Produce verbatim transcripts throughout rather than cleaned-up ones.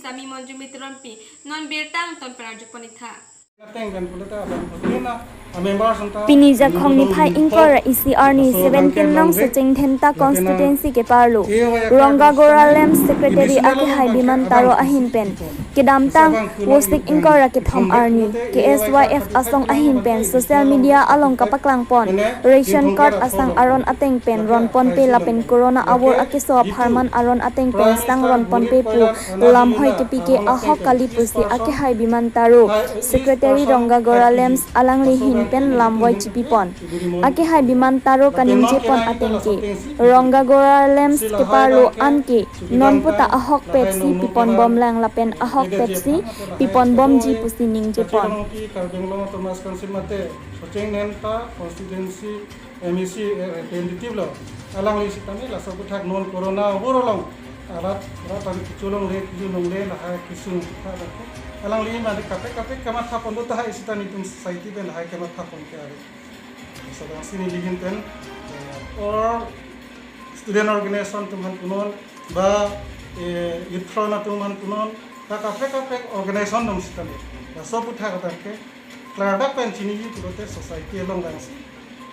Ami Monjumi Teronpi, non birta angton pen arjupon-iktha. Pini Jakhong niphai ingkoi ra isi arni seventeen nong Socheng Dhenta constituency keparlo Rongagora LAMPS secretary akehai Biman Taro ahin pen kedamtang Vosik ingkoi ra kethom arni K S Y F asong ahin pen social media along kapaklangpon ration card asang aron ateng pen ronponpe lapen corona avur akeso apharman aron ateng pen sang ronponpe pu lamhoi kepi ke ahok kali pusi akehai Biman Taro, secretary Rongagora LAMPS alangli ahin pen lamvoi chipipon. Akehai Biman Taro kaningjepon ateng ke Rongagora LAMPS keparlo an ke non puta ahokpetsi piponbomlang lapen ahokpetsi piponbomji pusi ningjepon. Karbi Anglong Autonomous Council mate Socheng Dhenta constituency M A C representative lo. Alangli sitame laso aputhak non corona avur along arat arat tame kecholongle kejulongle lahai kesung aputhak. Alangli mane kaprek kaprek kamathapon do tahai sita nelitum society pen lahai kamathapon ke ave. Laso abangsi neli ahin pen, eh, or student organization atum aphan punon ba, eh, youth front atum aphan punon ba kaprek kaprek organization atum sitame laso aputhak ateng ke klardak pen chiniji pulote society along abangsi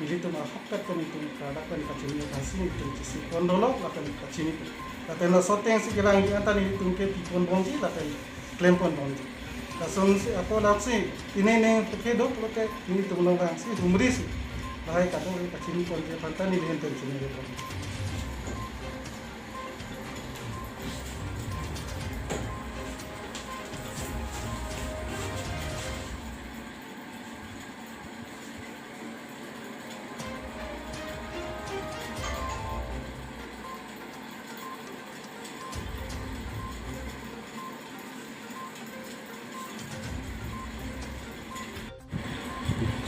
nelitum ahokpet pen nelitum klardak pen kachiniji abangsi nelitum chesipon dolo lapen kachiniji. Lapen laso atengsi kevangji anta nelitum ke piponbomji lapen klemponbomji. Lasonsi apot laksi pini ning pekhe do pulote nelitum along abangsi humrisi lahai kadokave kachiniponji aphan ta neli ahin pen chinijepon.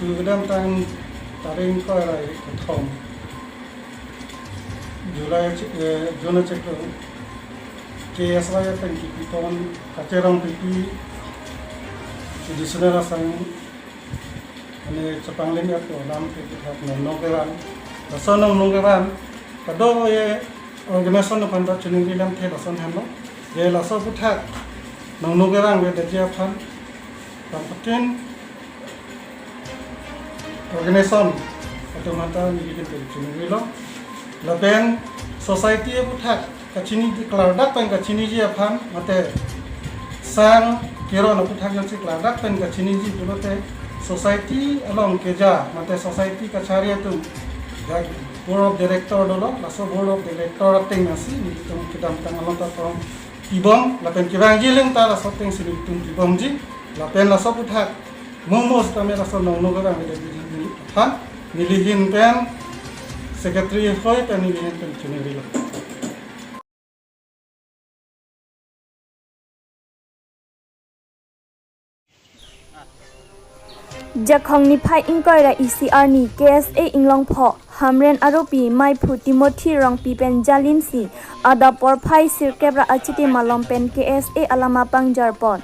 Kedamtang tarik ingkoi ra kethom July, eh, June achiklo K S Y F pen kepipon kacherong pipi additional asang mane chepanglim ya ko lam ke aputhak Nongno Kerang. Laso Nongno Kerang kadokave organization aphanta chiningri lamthe lason henlo. Je laso aputhak Nongno Kerang avedetji aphan bangphutin organization atum aphanta neli ahin pen chiningrilo. Lapen society aputhak kachiniji klardak pen kachiniji aphan mate sang keron aputhak jongsi klardak pen kachiniji pulote society along keja mate society kachari atum, ya, board of director dolo, laso board of director ateng nasi nelitum kedamtang along ta tong pibom lapen kevangji aling ta laso atengsi nelitum pibomji lapen laso aputhak momo sitame laso Nongno Kerang avedetji aphan neli ahin pen secretary hoi pen neli ahin pen chiningrilo. Jakhong niphai ingkoi ra isi arni K S A Inglongpho Hamren aropi maiphu Timothy Rongpi pen jalinsi adap porphai sirkep ra achiti malom pen K S A alama pangjarpon.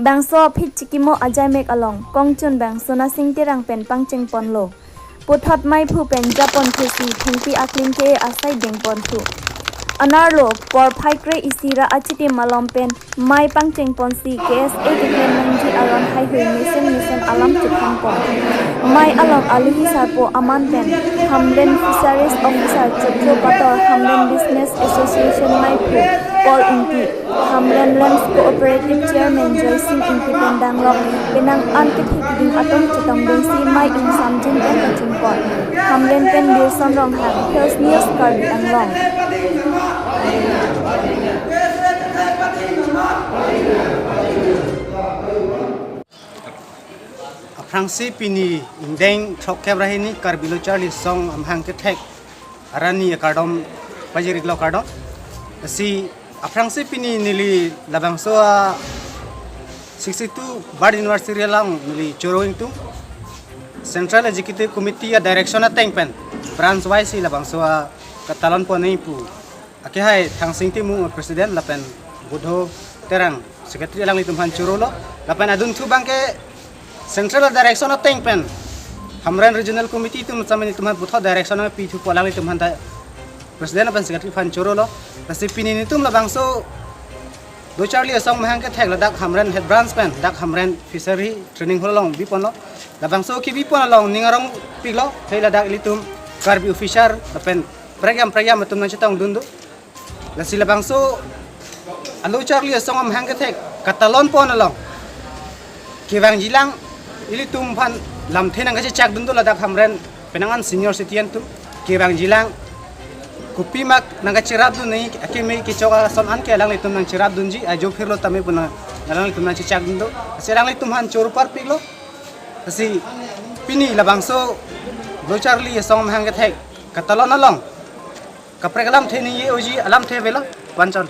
Bangso aphi chikimo ajaimek along kongchun bangso Nasing Terang pen pangchengponlo. Puthot maiphu pen japonthusi thengpi akling ke asai dengponthu. Anerlo porphai kre isi ra achiti malom pen mei pangchengponsi K S A keklem nangji aron haihui mesen mesen alam chethangpon. Mei along alohi sarpo aman pen Hamren Fisheries Officer Choklo Pator, Hamren Business Association maiphu Paul Ingti, Hamren LAMPS Cooperative Chairman Joysing Ingti pen danglok penang an kethe keding atum chetongdunsi mei ingsamjin pen kachingpon. Hamren pen Wilson Ronghang, Hills News, Karbi Anglong. Aphrangsi pini ingdeng throkkep ra hini Karbi Lo Charli Asong amahang kethek arni akardom pajir-iklo kardom. Si aphrangsi pini neli labangso a sixty-two birth anniversary along neli choro ingtung Central Executive Committee a direction ateng pen branch wise si labangso a katalonpon nangji pu akehai Thangsing Timung president lapen Budho Terang secretary alanglitum aphan chorolo lapen adunthu abangke central direction ateng pen Hamren Regional Committee atum chairman atum aphan puthot direction nangpithupo alanglitum aphan ta president lapen secretary aphan chorolo. Lasi pini nelitum labangso Lo charli asong mahang kethek ladak Hamren head branch pen dak Hamren fishery training hall along biponlo. Labangso kebipon along ning arongpiklo, hei ladak ilitum Karbi officer lapen prekjam prekjam atum nangchetongdun do. Lasi labangso alo charli asong amahang kethek katalonpon along kevangjilang ilitum aphan lamthe nangkachechakdun do ladak Hamren penang an senior citizen atum. Kevangjilang kopi mak nangkacherapdun nangji, akimi kechok ason an ke alanglitum nangcherapdunji, ajo phirlo tame pu alanglitum nangchechakdun do. Lasi alanglitum aphan choro parpiklo. Lasi pini labangso lo charli asong amahang kethek katalon along kaprek alamthe ningje-oji alamthe avelo, vanchon.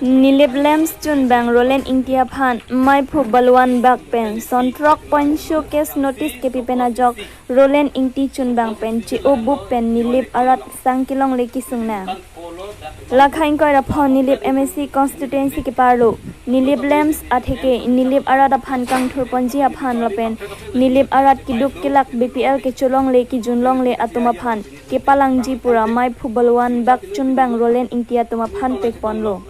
Nilip LAMPS chunbang Roland Ingti aphan maiphu Balwan Bak pen son throk point showcase notice kepi pen ajok Roland Ingti chunbang pen che-o bup pen Nilip arat sang kelongle kesung nang. Lakha ingkoi ra pho Nilip M A C constituency keparlo Nilip LAMPS atheke Nilip arat aphan kangthurponji aphan lapen Nilip arat keduk kelak B P L kecholongle kejunlongle atum aphan kepalangji pu ra maiphu Balwan Bak chunbang Roland Ingti atum aphan pekponlo.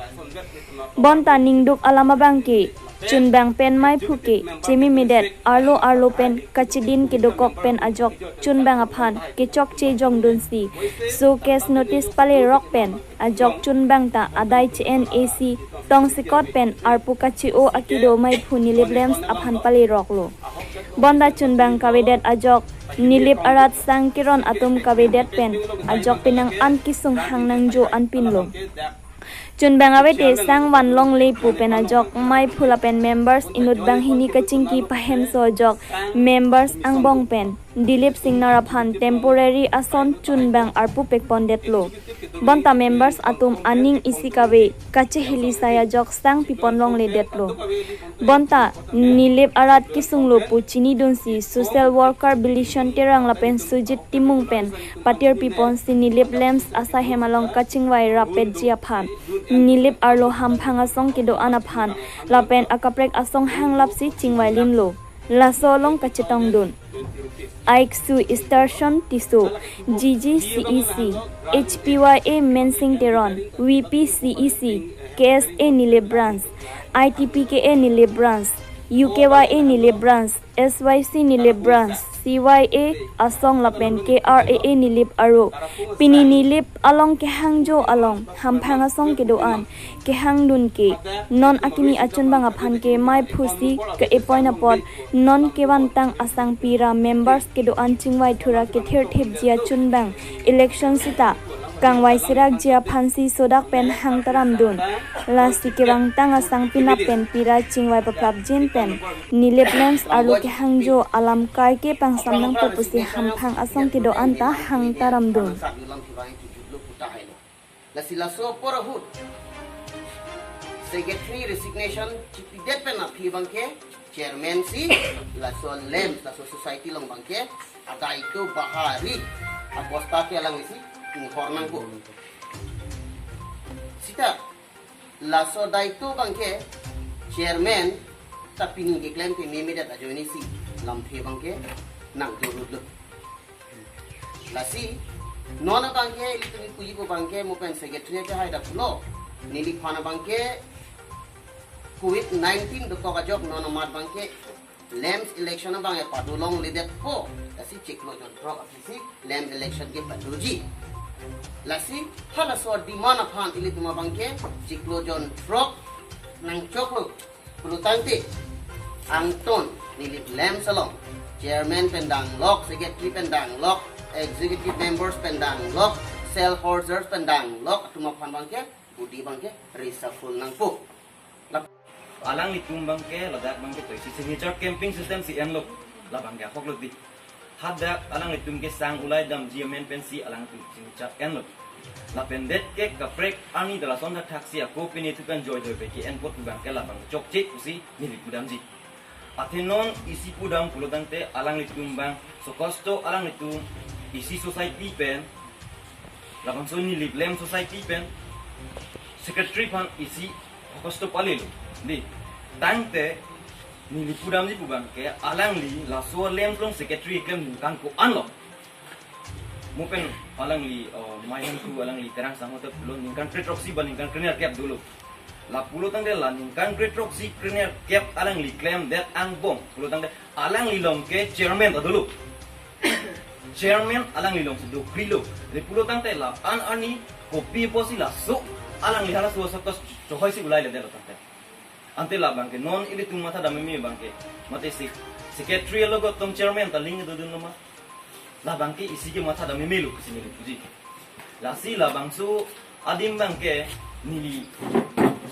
Bonta ningduk alam abang ke chunbang pen maiphu ke chememedet, arlo arlo pen kachedin kedokok pen ajok chunbang aphan kechokche jongdunsi showcase notice palerok pen ajok chunbang ta adai che-en isi tongsekot pen arpu kache-o akedo maiphu Nilip LAMPS aphan paleroklo. Bonta chunbang kavedet ajok Nilip arat sang keron atum kavedet pen ajok penang an kesung hang nangjo anpinlo. Chunbang avete sang vanlongle pu pen ajok maiphu lapen members inut banghini kachingki pahenso ajok members angbong pen Dilip Singnar aphan temporary ason chunbang arpu pekpondetlo. Bonta members atum aning isi kave kachehilisai ajok sang piponlongledetlo. Bonta Nilip arat kesunglo pu chinidunsi social worker Bilishon Terang lapen Sujit Timung pen patir piponsi Nilip LAMPS asai hem along kachingvai rappetji aphan, Nilip arlo hamphang asong kedo-an aphan lapen akaprek asong hanglapsi chingvailinlo. Laso along kachetongdun Aiksu Starson Tisso, G G C E C, H P Y A Mensing Teron, V P C E C, K S A Nilip Branch, I T P K A Nilip Branch, U K Y A Nilip Branch, S Y C Nilip Branch, C Y A Asong lapen K R A A Nilip aro pini Nilip along kehangjo along hamphang asong kedo-an kehangdun ke non akimi achunbang aphan ke maiphusi ke-appoint apot non kevantang asangpi ra members kedo-an chingvai thura kethirthipji achunbang election sita kangvai serakji aphansi sodak pen hangtaramdun. Lasi kevangtang asangpi nap pen pira chingvai paprapjin pen Nilip LAMPS arlo kehangjo alam kaike pangsam nangpo pusi hamphang asong kedo-an ta hangtaramdun. Lasi laso apor ahut secretary resignation chipidet pen aphi abangke chairman si laso LAMPS, laso society along abangke adai to bahari abosta ke alang isi inghor nangpo. Sita laso adai to abangke chairman ta pini keklem ke memedet ajoine si lamthe abangke nangdorutlo. Lasi non abangke ilitum puji pu abangke mo pen secretary ke hai daplo. Neliphan abangke covid nineteen dokok ajok non amat abangke LAMPS election abangke padolongledetpo. Lasi chiklo jon throk aphisi LAMPS election ke padoji. Lasi halaso demand aphan ilitum abangke chiklo jon throk nangchoklo. Pulotangte angton Nilip LAMPS along chairman pen danglok, secretary pen danglok, executive members pen danglok, shareholders pen danglok atum aphan abangke budi abangke reshuffle nangpo. Alanglitum abangke ladak abangke toisi signature camping system si enlo, labangke ahoklo di. Hadak alanglitum ke sang ulai damji amen pensi alangtum chingchak enlo. Lapen det ke kaprek arni dalason thakthak si ako pini thukan joy joy pe ke-enpo pu abangke labang chokche pusi neli pudamji. Athe non isi pudam pulotangte alanglitum abang sokosto alanglitum isi society pen, labangso Nilip LAMPS society pen secretary aphan isi sokosto palelo. Di, tangte Neli pudamji pu abangke alangli laso LAMPS along secretary keklem ningkan ko-an lo. Mo pen alangli, uh, Maihemthu alangli Terang Sangho ta pulo ningkan kre-throksi ba ningkan krenerkep dolo. La pulo tangte la ningkan kre-throksi krenerkep alangli klemdet angbong pulo tangte alangli along ke chairman ta dolo. Chairman alangli alongsi dokri lo. Lapulo tangte la-an arni kopi apotsi laso alangli halaso asap ta chohoisi ulai ledetlo tangte. Ante labangke non ilitum matha dam meme abangke, mate si secretary alogot tong chairman ta link dodun lo ma? Labangke isi ke matha dam meme lo pusi neli puji. Lasi labangso adim abangke neli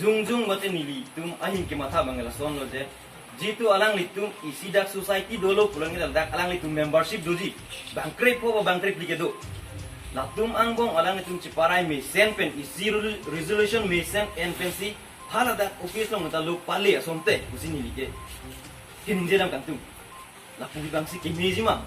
jongjong mate nelitum ahin kematha abangke lason lo je, jitu alanglitum isi dak society dolo pulang kita dak alanglitum membership doji. Bang krepho ba bang krephli kedo. Latum angbong alanglitum cheparai mesen pen isi relu-, resolution mesen en pensi haladak office along ta lo pale asonte pusi neli ke keningje dam kangtung. Lapu abangsi kemeji ma?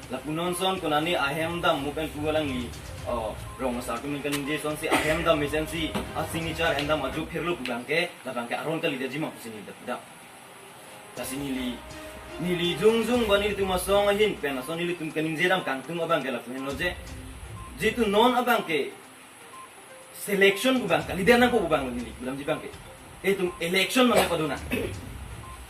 Lapu non son konane ahem dam mo pen pu alangli, oh, rong asar atum kaningje sonsi ahem dam mesensi a-signature en dam ajo phirlo pu abangke, labangke aron kalidetji ma pusi neli dam. Lasi neli, neli jongjong ba nelitum asong ahin pen lason nelitum keningje dam kangtung abangke lapu henlo je, jitu non abangke selection pu abang kalidet nangpo pu abang lo neli pudamji abangke. Itum election mane padona.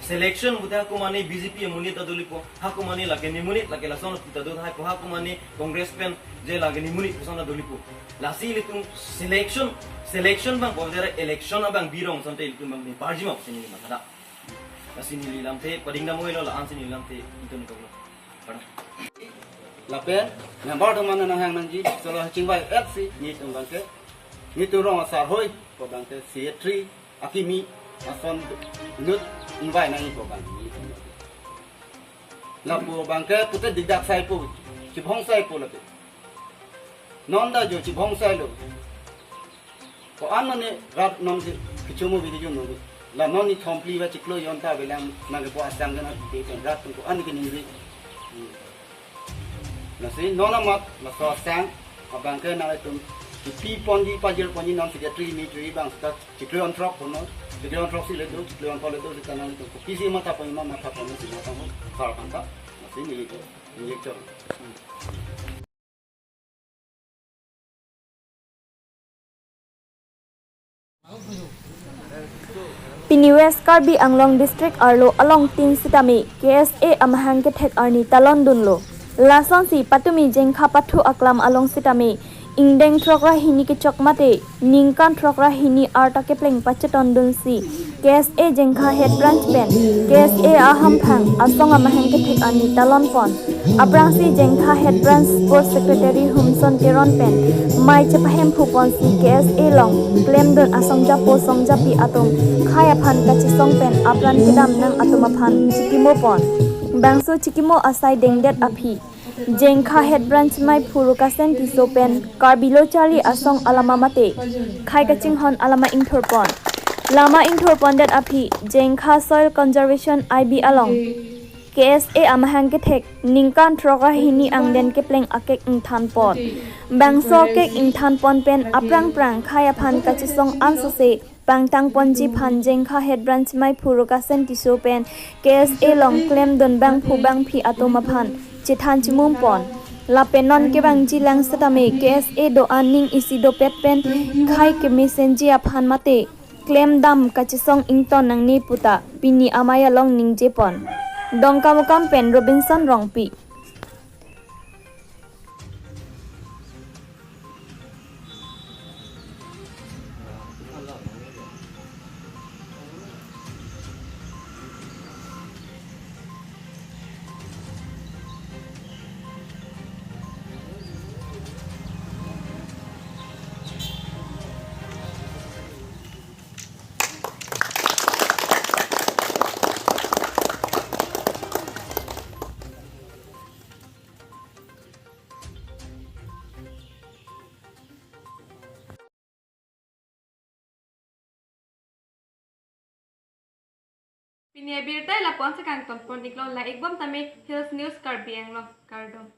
Selection puta hako mane BJP amonit ta dolipo, hako mane lake nemonit lake lason puta do hako, hako mane Congress pen je lake nemonit puson ta dolipo. Lasi ilitum selection, selection abang ko dera election abang birong asonte ilitum abang parji ma pusi neli matha dam. Lasi neli lamthe pading dam oilo la-ansi neli lamthe itum ko. Lapen member atum mane nanghang nangji, solo chingvai-etsi netum abangke, netum rong asar hoi ko abangke secretary akimi ason inut ingvai nangji ko abangke. Lapu abangke pute dikdak sai pu, chibhong sai pu lapen. Non ta jo chibhong sai lo. Ko-an mane rat non ke kechomo bidi jo non. La non ni thomphli ba chiklo jon ta avelang nangkepo asang jana te pen rat ko-an ke ningri. Lasi non amat laso asang abangke nangtum kipi ponji pajir ponji non secretary ni tui abang seta chiklo jon throk kono, chiklo jon throksi le do, chiklo jon pho le do seta nangtum kopisi matha ponji ma matha ponji si matha mo sar kanta. Lasi ni ko ni chor. Pini West Karbi Anglong District arlo along tin sitame K S A amahang kethek arni talon dunlo. Lasonsi patumi Jengkha pathu aklam along sitame ingdeng throk ra hini kechok mate ningkan throk ra hini arta kepleng pacheton dunsi K S A Jengkha Head Branch pen K S A ahamphang asong amahang kethek arni talon pon. Aphrangsi Jengkha Head Branch Sports Secretary Humson Teron pen mei chepahemphu ponsi K S A along klemdun asong japo song japi atum khei aphan kachesong pen apran kedam nang atum aphan chikimo pon. Bangso chikimo asai dengdet aphi Jengkha Head Branch meiphu Rukasen Tisso pen Karbi Lo Charli Asong alama mate khei kachinghon alama ingthur pon. Lama ingthur pondet aphi Jengkha Soil Conservation I B along K S A amahang kethek ningkan throk ra hini angdeng kepleng akek ingthan pon. Bangso akek ingthan pon pen aphrang phrang khei aphan kachesong ansose pangtang ponji aphan Jengkha Head Branch meiphu Rukasen Tisso pen K S A along klemdun bangphu bangphi atum aphan chethan chimum pon. Lapen non kevangji lang setame K S A do-an ning isi dopet pen khei kemesenji aphan mate klemdam kachesong ington nangne puta pini amei along ningje pon. Dongkamukam pen Robinson Rongpi. Pini abirta lapu-an si kangton pon iklo, la-ikbom tame Hills News Karbi Anglong, kardom.